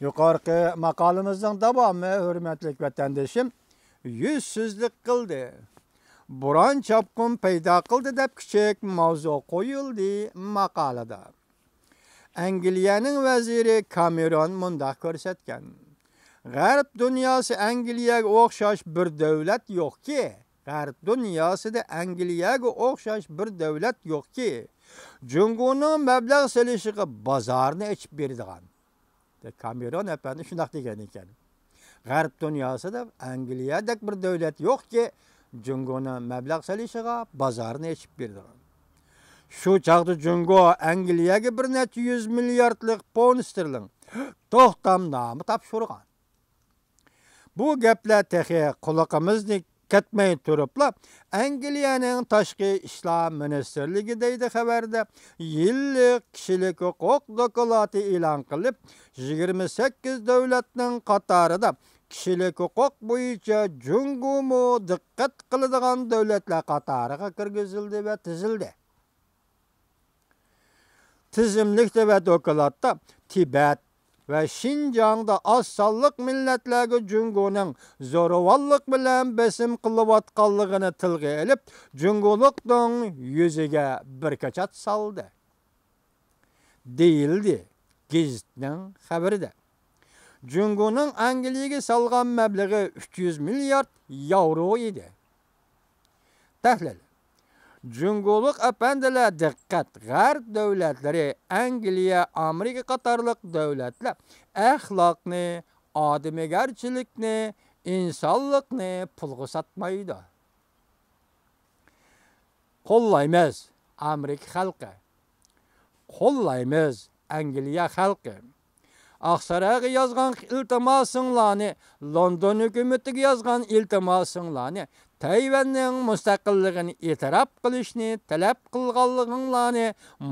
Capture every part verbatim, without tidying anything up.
يۇقىرىقى ماقالىمىزنىڭ داۋامى، ھۆرمەتلىك ۋەتەندىشىم، يۈزسىزلىك قىلدى، بوران چاپقۇن پەيدا قىلدى دەپ كىچىك ماۋزۇ قويۇلدى ماقالىدا. ئەنگلىيەنىڭ ۋەزىرى كامېرون مۇنداق كۆرسەتكەن: غەرب دۇنياسى ئەنگلىيەگە ئوخشاش بىر دۆلەت يوقكى، غەرب دۇنياسىدا ئەنگلىيەگە ئوخشاش بىر دۆلەت يوقكى، جۇڭگونىڭ مەبلەغ سېلىشىغا بازارنى ئېچىپ بېرىدىغان. كامېرون ئەپەندى شۇنداق دېگەن ئىكەن. غەرب دۇنياسىدا ئەنگلىيەدەك بىر دۆلەت يوقكى، جۇڭگونىڭ مەبلەغ سېلىشىغا بازارنى ئېچىپ بېرىدىغان. شۇ چاغدا جۇڭگو ئەنگلىيەگە بىر نەچچە يۈز مىلياردلىق پوند ستېرلىڭ توختامنامە تاپشۇرغان. بۇ گەپلەر تېخى قۇلىقىمىزنى كەتمەي تۇرۇپلا، ئەنگلىيەنىڭ تاشقى ئىشلار مىنىستىرلىكى دەيدۇ خەۋەردە، يىللىق كىشىلىك ھوقۇق دوكلاتى ئېلان قىلىپ، يىگىرمە سەككىز دۆلەتنىڭ قاتارىدا كىشىلىك ھوقۇق بويىچە جۇڭگومۇ دىققەت قىلىدىغان دۆلەتلەر قاتارىغا كىرگۈزۈلدى ۋە تىزىلدى. تىزىملىكتە ۋە دوكلاتتا تىبەت ۋە شىنجاڭدا ئاز سانلىق مىللەتلەرگە جۇڭگونىڭ زورىۋانلىق بىلەن بېسىم قىلىۋاتقانلىقىنى تىلغا ئېلىپ، جۇڭگولۇقنىڭ يۈزىگە بىر كاچات سالدى، دېيىلدى گېزىتنىڭ خەۋىرىدە. جۇڭگونىڭ ئەنگلىيەگە سالغان مەبلىغى ئۈچ يۈز مىليارد ياۋرو ئىدى. تەھلىل. جۇڭگولۇق ئەپەندىلەر دىققەت، غەرب دۆلەتلىرى، ئەنگلىيە، ئامېرىكا قاتارلىق دۆلەتلەر ئەخلاقنى، ئادىمىگەرچىلىكنى، ئىنسانلىقنى پۇلغا ساتمايدۇ. قوللايمىز ئامېرىكا خەلقى. قوللايمىز ئەنگلىيە خەلقى. ئاقسارايغا يازغان ئىلتىماسىڭلارنى، لوندون ھۆكۈمىتىگە يازغان ئىلتىماسىڭلارنى، تەيۋەننىڭ مۇستەقىللىقىنى ئېتىراپ قىلىشنى تەلەپ قىلغانلىقىڭلارنى،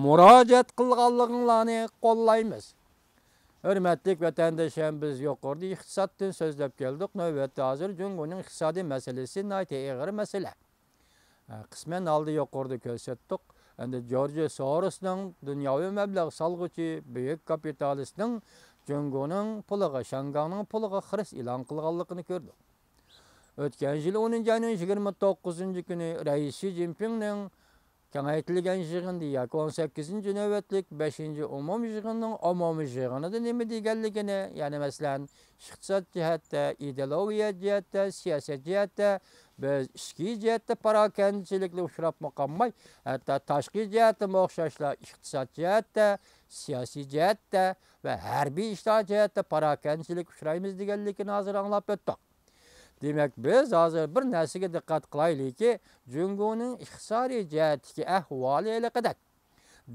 مۇراجىئەت قىلغانلىقىڭلارنى قوللايمىز. ھۆرمەتلىك ۋەتەندىشىم، بىز يۇقىرىدا ئىقتىسادتىن سۆزلەپ كەلدۇق. نۆۋەتتە ھازىر جۇڭگونىڭ ئىقتىسادىي مەسىلىسى ناھايىتى ئېغىر مەسىلە. قىسمەن ئالدى يۇقىرىدا كۆرسەتتۇق. ئەمدى جورج سورسنىڭ، دۇنياۋى مەبلەغ سالغۇچى بۈيۈك كاپىتالىستنىڭ جۇڭگونىڭ پۇلىغا، شياڭگاڭنىڭ پۇلىغا خىرىس ئېلان قىلغانلىقىنى كۆردۇق. ئۆتكەن يىل ئونىنچى ئاينىڭ يىگىرمە توققۇزىنچى كۈنى رەئىس شى جىنپىڭنىڭ كېڭەيتىلگەن يىغىنىدا ياكى ئون سەككىزىنچى نۆۋەتلىك بەشىنچى ئومۇمىي يىغىننىڭ ئومۇمىي يىغىنىدا نېمە دېگەنلىكىنى، يەنى مەسىلەن، ئىقتىساد جەھەتتە، ئىدېئولوگىيە جەھەتتە، سىياسەت جەھەتتە بىز ئىچكى جەھەتتە پاراكەندىچىلىككە ئۇچراپمۇ قالماي، ھەتتا تاشقى جەھەتتىمۇ ئوخشاشلا ئىقتىساد جەھەتتە، سىياسىي جەھەتتە ۋە ھەربىي ئىشلار جەھەتتە پاراكەندىچىلىككە ئۇچرايمىز دېگەنلىكىنى ھازىر ئاڭلاپ ئۆتتۇق. دېمەك، بىز ھازىر بىر نەرسىگە دىققەت قىلايلىكى، جۇڭگونىڭ ئىقتىسادىي جەھەتتىكى ئەھۋالى ھېلىقىدەك.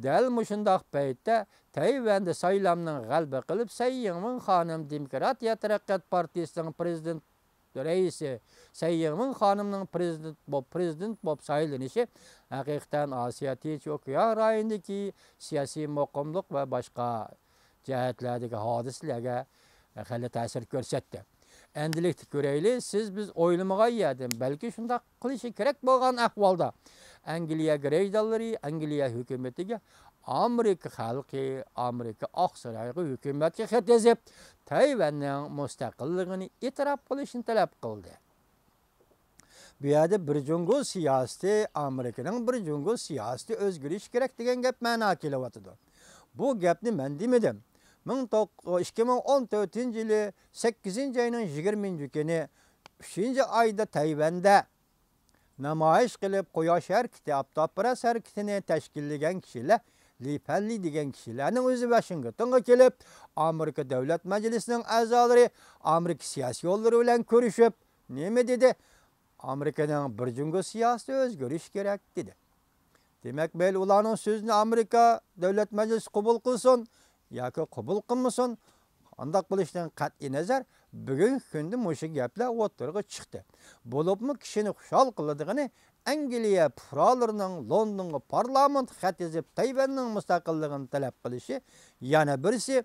دەل مۇشۇنداق پەيتتە تەيۋەندە سايلامنىڭ غەلىبە قىلىپ، سەي يىڭمىڭ خانىم دېموكراتىيە تەرەققىيات پارتىيىسىنىڭ پرېزىدېنت رەئىسى، سەي يىڭمىڭ خانىمنىڭ پرېزىدېنت بولۇپ، پرېزىدېنت بولۇپ سايلىنىشى ھەقىقەتەن ئاسىيا تىنچ ئوكيان رايونىدىكى سىياسىي مۇقىملىق ۋە باشقا جەھەتلەردىكى ھادىسىلەرگە خېلى تەسىر كۆرسەتتى. ئەندىلىكتە كۆرەيلى، سىز بىز ئويلىمىغان يەردىن، بەلكى شۇنداق قىلىشى كېرەك بولغان ئەھۋالدا ئەنگلىيە گرەيدانلىرى ئەنگلىيە ھۆكۈمىتىگە، ئامېرىكا خەلقى، ئامېرىكا ئاقسارايغا، ھۆكۈمەتكە خەت يېزىپ، تەيۋەننىڭ مۇستەقىللىقىنى ئېتىراپ قىلىشنى تەلەپ قىلدى. بۇ يەردە بىر جۇڭگو سىياسىتى، ئامېرىكىنىڭ بىر جۇڭگو سىياسىتى ئۆزگىرىشى كېرەك دېگەن گەپ مەنا كېلىۋاتىدۇ. بۇ گەپنى مەن دېمىدىم. مىڭ توق-، ئىككى مىڭ ئون تۆتىنچى يىلى سەككىزىنچى ئاينىڭ يىگىرمىنچى كۈنى، ئۈچىنچى ئايدا تەيۋەندە نامايىش قىلىپ، قۇياش ھەرىكىتى، ئاپتاپپەرەس ھەرىكىتىنى تەشكىللىگەن كىشىلەر، لى پەنلى دېگەن كىشىلەرنىڭ ئۆزى ۋاشىنگتونغا كېلىپ، ئامېرىكا دۆلەت مەجلىسىنىڭ ئەزالىرى، ئامېرىكا سىياسىيونلىرى بىلەن كۆرۈشۈپ، نېمە دېدى؟ ئامېرىكىنىڭ بىر جۇڭگو سىياسىتى ئۆزگىرىشى كېرەك، دېدى. دېمەك، مەيلى ئۇلارنىڭ سۆزىنى ئامېرىكا دۆلەت مەجلىسى قوبۇل قىلسۇن ياكى قوبۇل قىلمىسۇن، قانداق بولۇشىدىن قەتئىينەزەر، بۈگۈنكى كۈندە مۇشۇ گەپلەر ئوتتۇرىغا چىقتى. بولۇپمۇ كىشىنى خۇشال قىلىدىغىنى، ئەنگلىيە پۇقرالىرىنىڭ لوندونغا پارلامېنتقا خەت يېزىپ، تەيۋەننىڭ مۇستەقىللىقىنى تەلەپ قىلىشى، يەنە بىرسى،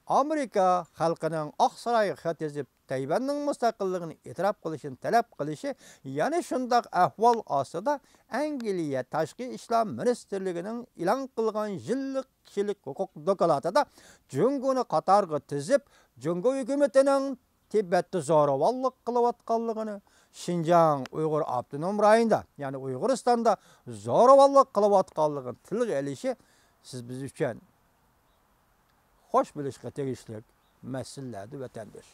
ئامېرىكا خەلقىنىڭ ئاقسارايغا خەت يېزىپ، تەيۋەننىڭ مۇستەقىللىقىنى ئېتىراپ قىلىشىنى تەلەپ قىلىشى، يەنە شۇنداق ئەھۋال ئاستىدا ئەنگلىيە تاشقى ئىشلار مىنىستىرلىكىنىڭ ئېلان قىلغان يىللىق كىشىلىك ھوقۇق دوكلاتىدا جۇڭگونى قاتارغا تىزىپ، جۇڭگو ھۆكۈمىتىنىڭ تىبەتتە زوراۋانلىق قىلىۋاتقانلىقىنى، شىنجاڭ ئۇيغۇر ئاپتونوم رايونىدا، يەنى ئۇيغۇرىستاندا زوراۋانلىق قىلىۋاتقانلىقىنى تىلغا ئېلىشى سىز بىز ئۈچۈن خوش بولۇشقا تېگىشلىك مەسىلىلەردۇر، ۋەتەنداش.